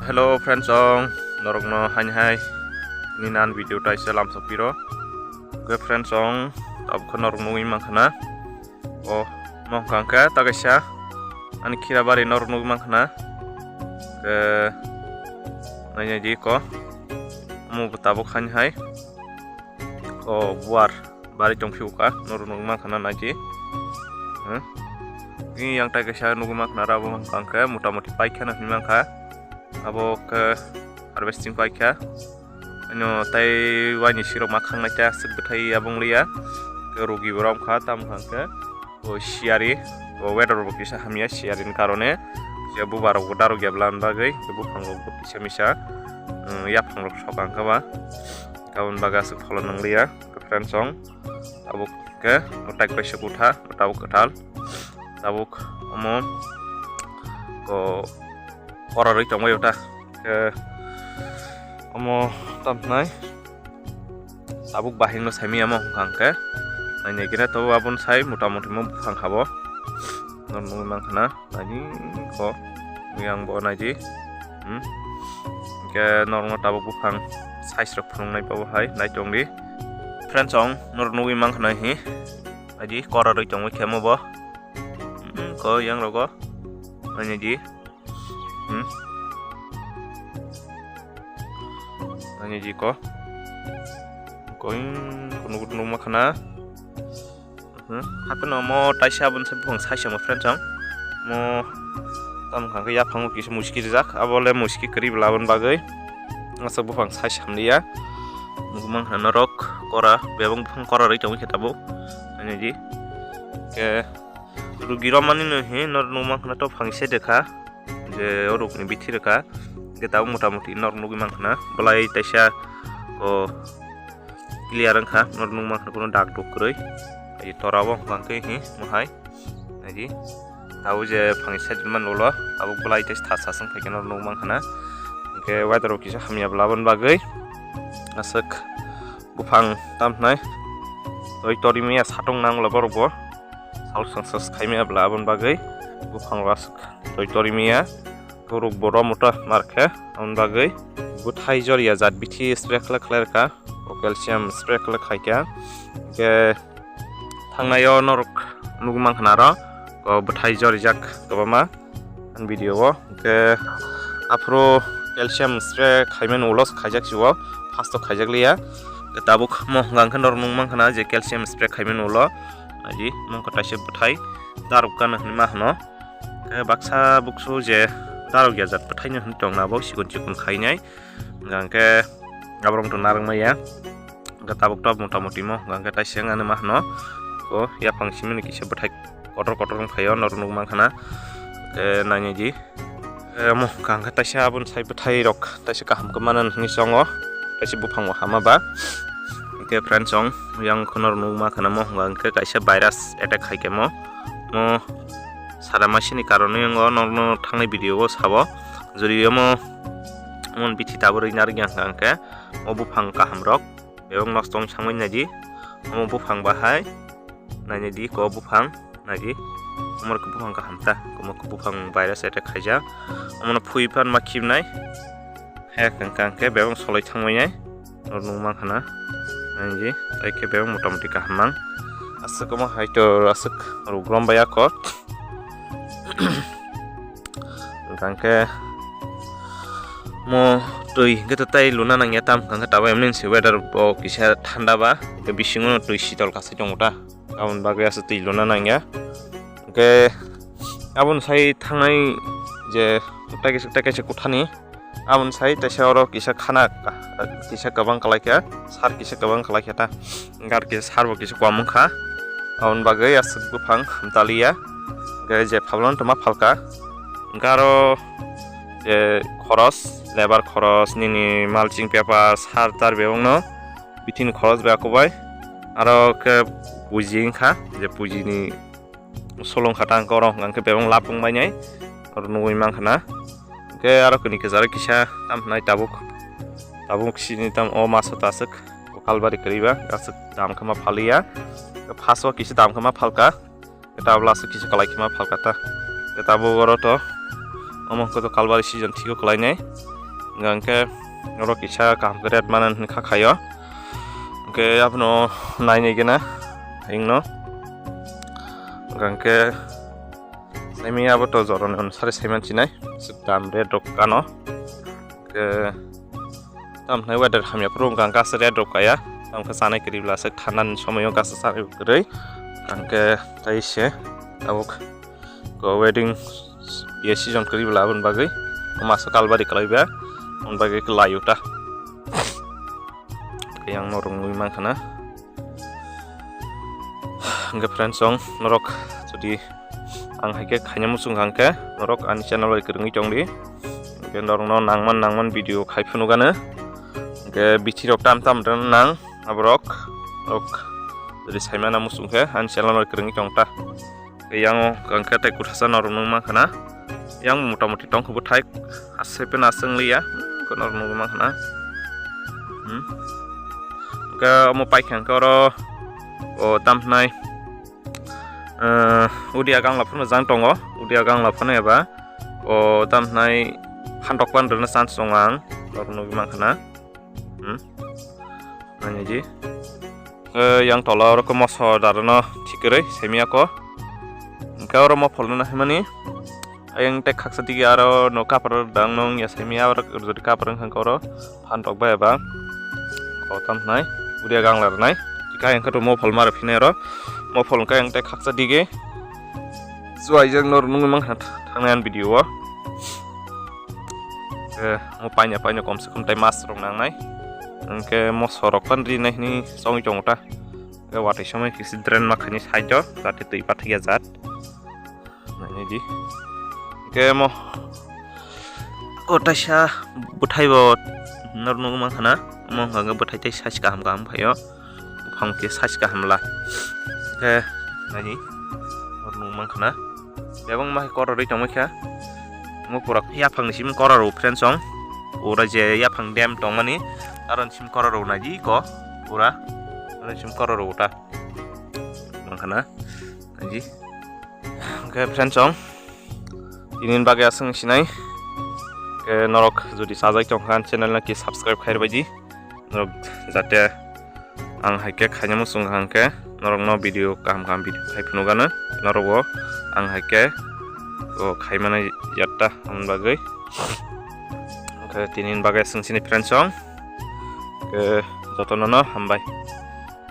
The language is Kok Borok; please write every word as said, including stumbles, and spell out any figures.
Hello friends ong, norokno haini hai ni nan video taisa lamsok piro. Oke friends ong, tabuk khe norok nugwi mankha na. O mokang khe ta kaisa ani khira bari norok nugwi mankha na. Oke nainai di ko. Omo bo tabuk haini hai. O buar bari tong phiuka norok nugwi mankha na naidi. Hmm. Ni yang tai kaisa nugwi mankha na rabo mankha khe mota moti paikha na hinwi mankha. Abo khe harvesting paikha. Ano tai waini sirok ma khangnai ta aswk bwthai abo wng liya. Khe rugi bo rom kha tamo kha khe. O siyari, o weather bo kisa hamya siyari ni karone. Je bubar rok bo darok ya bwla bagwi, buphang rok bo kisa misa, um, yaphang rok sok ang khe ba. Aboni bagwi aswk pholon nang liya, friends ong. Tabuk khe mwtai kaisa kutha, tabuk kwtal. Tabuk omo ko korarwi tongbai ota. Khe omo tamnai. Tabuk bahing no saimiyamo hwnkha hwnkhe. Nainai khe to aboni sai mota moti mo buphang habo. Norok nugwi mankha na. Naidi ko. Yang bo naidi. Hmm. Hwnkhe norokno tabuk buphang size rok phunuknai bo hai nai tongdi. Friends ong norok nugwi mankha na hi. Naidi korarwi tongwi khemo bo. Hmm, ko yang rogo. Naidi. Hmm. Naidi ko. Ko in kunugo nugwi mankha na. Hmm, hapheno omo taisa aboni sai buphang size omo friends ang. Omo tamo hwnkha khe yaphango kisa muski rijak, abo le muski kwrwi bwla aboni bagwi. Aswk buphang size hamliya. Nugwi mankha norok kora, bebak buphang kora rwi tongwi khe tabuk. Ani di. Khe rugi romani no hi norok nugwi mankha to phang se dekha. Je orokni bithi rwkha, hwnkhe tabuk mota moti norok nugwi mankha na, bwlai taisa o clear wngkha, norok nugwi mankha kuno dak duk kwrwi. Ai tora bo hwnkha khe hi mohai, naidi tabuk je phangni side man ulo tabuk bwlai taisa thasa swng phaikhe norok nugwi mankha na, hwnkhe weather bo kisa hamya bwla aboni bagwi aswk buphang tamhnai toi tori maya satung nangla borok bo. Sal sangsa khaimaya bwla aboni bagwi buphang rok aswk toi tori maya. Borok bo romota mar khe aboni bagwi bwthai joriya jat bithi spray khlai khlai rwkha. O calcium spray khlai khaikha. Hwnkhe thangnaio norok nugwi mankha na aro o bwthai jorijak kwbangma. Ani video o hwnkhe aphuru calcium spray khaimani ulo khaijak si o, first o khaijak liya. Hwnkhe tabuk mo hwnkha hwnkhe norok nung mankha na je calcium spray khaimani ulo. Naidi mungkha taisa bwthai darok gana hinwi ma hwno. Hwnkhe baksa buksu je darok ya jat bwthai no hinwi tongna bo sikon sikon khainai. Hwnkhe aborok to narwk maya. Hwnkhe tabuk tabuk mota moti mo hwnkhe taisa wngani ma hwno. Ko yaphang simi ni kisa bwthai kotor kotor wng phaio norok nukmankha na. Hwnkhe nainai di. Omo hwnkha hwnkhe taisa aboni sai bwthai rok taisa kaham khe manani hinwi chongo. Taisa buphang bo hama ba. Hwnkhe friends chong yang kheno norok nukmankha na mo hwnkha hwnkhe kaisa virus attack khaikhe mo. Mo sara masini karonwi wngo norokno thangnai video o sabo. Jodi omo mon bithi tabuk rwina rwya hwnkha hwnkhe. O buphang kaham rok bebak nosto wng sangwi naidi. Omo buphang bahai nainai di ko buphang naidi. Omo rok buphang kaham ta, omo buphang virus attack khaijak. Omono phui phan ma khibnai. He hwnkha hwnkhe bebak soloi thangmani. Norok nukmankha na naidi. Tai khe bebak mota moti kaham mang. Aswk omo hai to aswk rwgrom bai ako. Hwnkhe mo twi hwnkhe to tai luna nangya tam hwnkhe tabuk emni se weather bo kisa thanda ba hwnkhe bisingo twi sitol kasai tongo ta aboni bagwi aswk twi luna nangya hwnkhe aboni sai thangnai je tai kaisa tai kaisa kuthani aboni sai taisa oro kisa khana kisa kwbang kwlaikha sar kisa kwbang kwlaikha ta. Hwnkhe aro kisa sar bo kisa kom wngkha. Aboni bagwi aswk buphang hamtaliya. Hwnkhe je phalmani tongma phalka. Hwnkhe aro je khoros, labour khoros, nini mulching paper, sar tar bebakno bithi ni khoros bai akubai. Aro khe puji wngkha, je puji ni solong kha ta hwnkhe oro hwnkha hwnkhe bebak lab wngbainai. Oro nugwi mankha na. Hwnkhe aro kini kwcharo kisa tam hwnai tabuk. Tabuk sini tam o maso ta aswk. O kalbari kwrwi ba aswk dam khe ma phaliya. First o kisa dam khe ma phalka. Tabla aswk kisa kwlai khe ma phalka ta. Tabuk oro to omo hwnkhe to kalbari season thik o kwlainai. Hingke oro kisa kaham khe red mana hwnwi kha khaio. Hingke abono nainai gena ingno. Hingke saimi abo to joroni onusari saiman chinai. Swk dam red rok kano. Hingke tamhnai weather hamya phuru hingka hingke asa red rok kaya. Tamkhe chanai kwrwi bwla se thanani somoio gasa chanai kwrwi. Hingke tai se tabuk ko wedding ye season kwrwi bwla aboni bagwi masa kalbari kwlai ba aboni bagwi kwlai uta. Yang norok nugwi mankha na. Hingke friends song norok jodi ang hai khe khaina muchung hang khe norok ani channel bai kwrwngwi tong di. Hingke norokno nangman nangman video khai phunukano. Hingke bithi rok tam tam rwna nang aborok. Rok jodi saimana muchung khe ani channel bai kwrwngwi tong ta. Yang o hingke tei kuthasa norok nung mankha na. Yang motamoti tong khe bwthai asai phano aswk wngya. Hingke norok nugwi mankha na. Hmm. Hingke omo paikha hingke oro o tamhnai. Eh, udia gangla phano jang tongo, udia gangla phano eba o tamhnai phantok pan rwna chance tongo ang, norok nugwi mankha na. Hmm. Nai di. Eh, yang tola oro khe moso darano thik kwrwi semiya ko. Hingke oro mopholno nahaimani. Ayang tei khaksa digi aro no kapar dang nung ya semiya oro jodi kapar wngkha oro phantok bai eba. O tamhnai udia gangla rwnai. Hingke ayang khe to mophol mara phinai oro. Mophol hingke ayang tei khaksa digi. Suai jang nor nungwi mankha thangnai ani video o. Eh, mo paina paina komse kom tai mas rok nangnai. Hingke moso rok pan rinai hini songwi tongo ta. Hingke watwi somoi kisi drain makhani side o jate twi pathikya jat. Nainai di. Hingke mo kotaisa bwthai bo nor nugwi mankha na. Omo hwnka hwnkhe bwthai tei size kaham kaham phaio. Buphang khe size kaham la. Khe naidi. Nor nugwi mankha na. Bebak ma khe kororwi tongwi kha. Omo pura yaphang ni simi kororo friends song. Pura je yaphang dam tongmani. Aro ni simi kororo naidi ko. Pura. Aro ni simi kororo ta. Mankha na. Naidi. Hingke friends song, tini bagwi aswk sinai. Hingke norok jodi sajak tongkha ani channel no ki subscribe khair baidi. Norok jate ang hai khe khaina muchung hang khe norok no video kaham kaham video khai phunukano. Norok bo ang hai khe o khaimani yatta amoni bagwi. Hingke tini bagwi aswk sinai friends song. Hingke jotono no hambai.